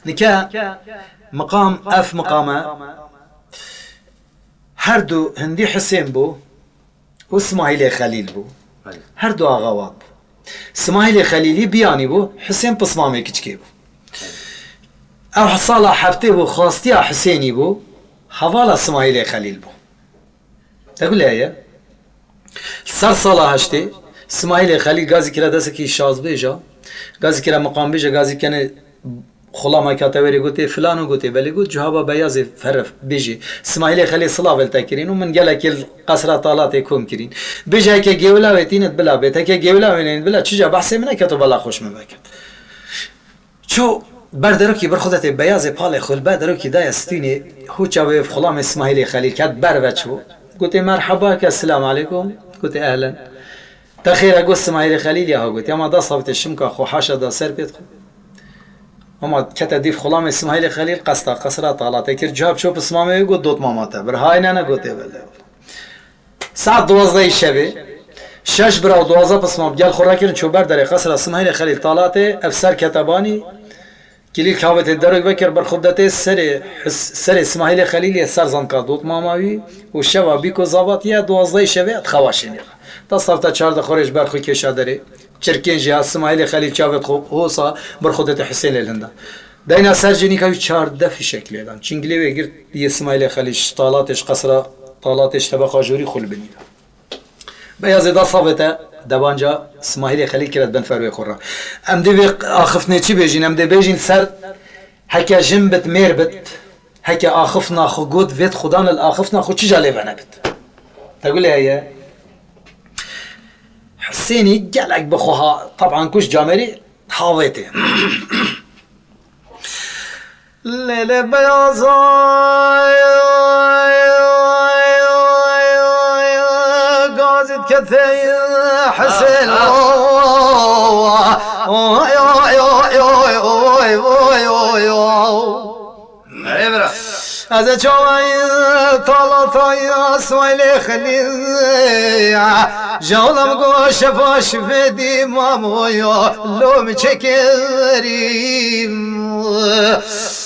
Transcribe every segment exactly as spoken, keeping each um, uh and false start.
Nike miqam, ev miqam e. Her du hindî Hisên bû û Smahîlê Xelîl bû. Belê. Her du axa wan bû. Smahîlê Xelîlî biyanî bû, Hisên pismamê kiçikê bû. Ew sala heftê bû, xwestiya Hisênî bû, hevala Smahîlê Xelîl bû. Te gule ye. Ser sala heştê, Smahîlê Xelîl gazî kira desekî şazbêja, gazî kira miqambêja, gazî kene xulameke te wêrê gotê, filano gotê, belê got, cihaba beyazê ferif bêjê. Smahîlê Xelîl silavê li te kirîn û min gelekê li qesra Talatê kom kirîn. Bêje heke gewila wê tînit bila bêt, heke gewila wê nênit bila, çija behsê min neket û bela xweş min veket. Ço ber derokî bir xudetê beyazê palê xwe li ber derokî daye stûnê, hûça wê xulamê Smahîlê Xelîl ket ber ve çû. Gotê, "Merheba ke, selamu aleykum." Gotê, "Ehlen." "Te xêr e?" Got, "Smahîlê Xelîl ya." Ha gotê, "Ama da savitê şimka xwe haşa da ser pêt xwe." Ama kete dîv xulamê Smahîlê Xelîl qesta qesra Talatê kir. Cihab ço pismamê wê got, "Dotmama te bir." "Hay ne ne," gotê, "Belê." Saet duwazdehê şevê, şeş bira û duwazdeh pismam gel xwe rakirin, çû ber derê qesra Smahîlê Xelîl Talatê, ev ser kete banî, kilîl kavêtê derok vekir, ber xwe detê serê his-, serê Smahîlê Xelîlê ser zanka dotmama wî û şeva bîk û zavatiye, duwazdehê şevê et xewa şênê re. Da savta çardeh xwe rê ji ber xwe kêşa derê. Çirkên jî ha Smahîlê Xelîl çavêt xwe hosa, bir xwe detê Hisênê li hinda. Dayna ser cênîka wî çardeh fîşek lê dan. Çingilê wê girt yê Smahîlê Xelîl ji Talatê, ji qesra Talatê, ji tebeqa jorî xwe li binî da. Beyazê da savê te debanca Smahîlê Xelîl kiret bin ferwê xwe re. Em dê vê axiftinê çi bêjîn? Em dê bêjîn ser heke jin bit, mêr bit, heke axiftina xwe got, vêt xudan li axiftina xwe çi ca lê venebit. Te gule heye? Hisênî gelek bi xwe ha, taban kuş camêrî havêtê. Lêlê beyaza gazît kete Hisên. Ey bira. Ez ê çawayî talatayî Smahîlê Xelîl. Jawlam go şefa şifê dî mamoyo, lo mi çekerî.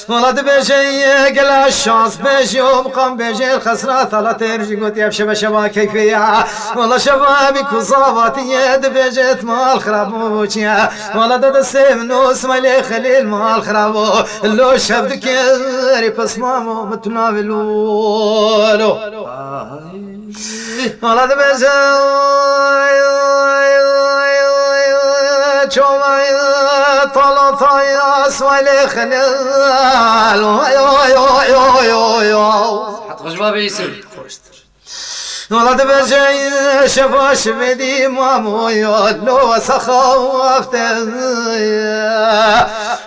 Wala dibêje ye gela şans bêje û miqam bêje, qesra Talatê jî gotiye şeva şeva keyfê ya. Wala şeva bî ku zavatî ye dibêje mal xirab bû çi ye. Wala dede sê min û Smahîlê Xelîl mal xirab bû. Lo şev dikerî pismamo mituna ve lo, lo. Wala dibêje çomay talatay Smahîlê Xelîl. Oy, oy, oy, oy, oy, oy. Hat xweş bavê Yusuf. Wala dibêje şefa şivê dî mamoyo, lo wesa xafte.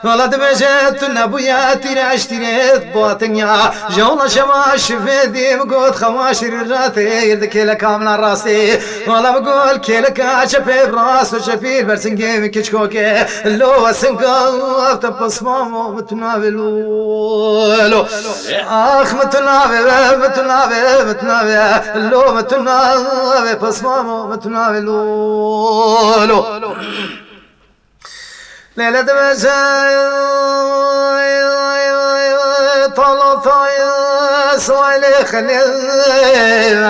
Wala dibêje tu nebûye tîre eştîrê batin ya. Jawla şefa şivê dî min got xema şirî ratê, yir di kêleka min a rastê. Wala min got kêleka çepê bi rast û çepî li ber singê min kiçkokê. Lo wesin gafte pismamo min tu navê lo, lo. Ax min tu navê, min tu navê, min tu navê. Lo min tu navê pismamo min tu navê lo, lo. Lêle dibêje talatay Smahîlê Xelîl.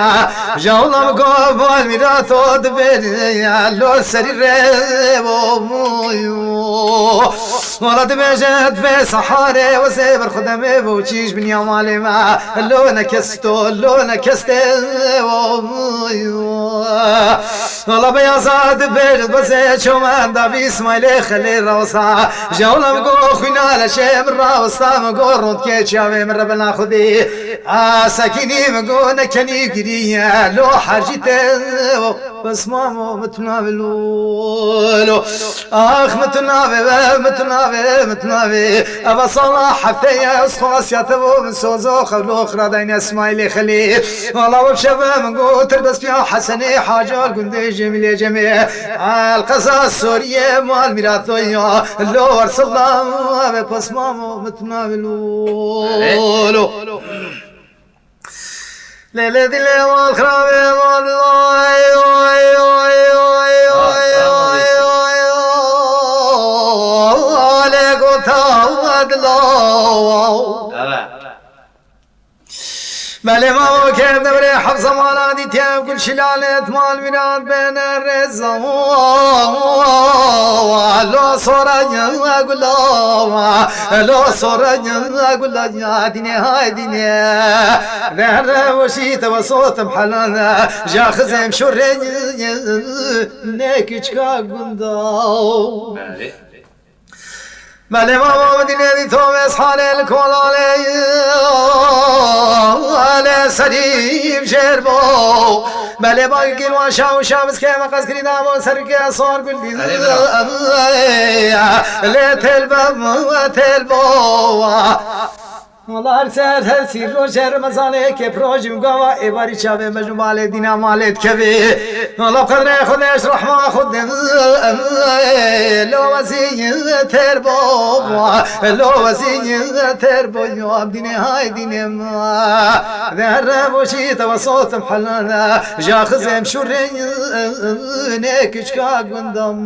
Jawla min go bal mîrato dibêje lo serî rê bo. Wala dibêje divê seharê wezê ber xwe demê bo çî ji binya malê me. Lo ne kes to, lo ne kes tê. Wala beyaza dibêje wezê çomenda vî Smahîlê Xelîl rawesta. Jawla min go xwîna leşê min rawesta, min go rondkê çavê min re bena xwedî. A sekînî min go ne kenî girî ye, lo hercî tê. Pismamo min tu navê lo, lo. Ax min tu navê, min tu navê, min tu navê. Eva sala heftê ye ez xwestiya te bo min sozo xewlo xira dayne Smahîlê Xelîl. Wala wev şeve min got tir destpiya Hesenê Hacar gundê Cemîlê Cemê. El qeza Soriyê mal mîratoya. Lo wersila ve pismamo min tu navê lo, lo. Lêlê dilê wal xirabê wal. Lê gota Belê mama ke devrê heft zemana dîtiye gul şilalet mal mirat bene reza. Lo sora gula, lo sora gula, dine hay dine. Derre boşî te ve sotim halan, ja xizem şurre ne küçka gunda. Belê. Belê mama min dinê dî to vês halê li kolalê, alê serî jêr bo. Belê bak gil wan şaw şav iz keme qez kirî damo ser ke sor gul dî. Belê bira. Lê tel be, tel bo. Wala her ser her sîr rojê Remezanê ke projim gava êvarî çavê mecnû malê dîna malê dikevê. Wala qedrê xwe de ez rehma xwe de lo wezî ter bo, lo wezî ter bo, yo dînê hay dînê ma. De her boşî te ve sotim helal, ja xizem şurê ne küçka gundam.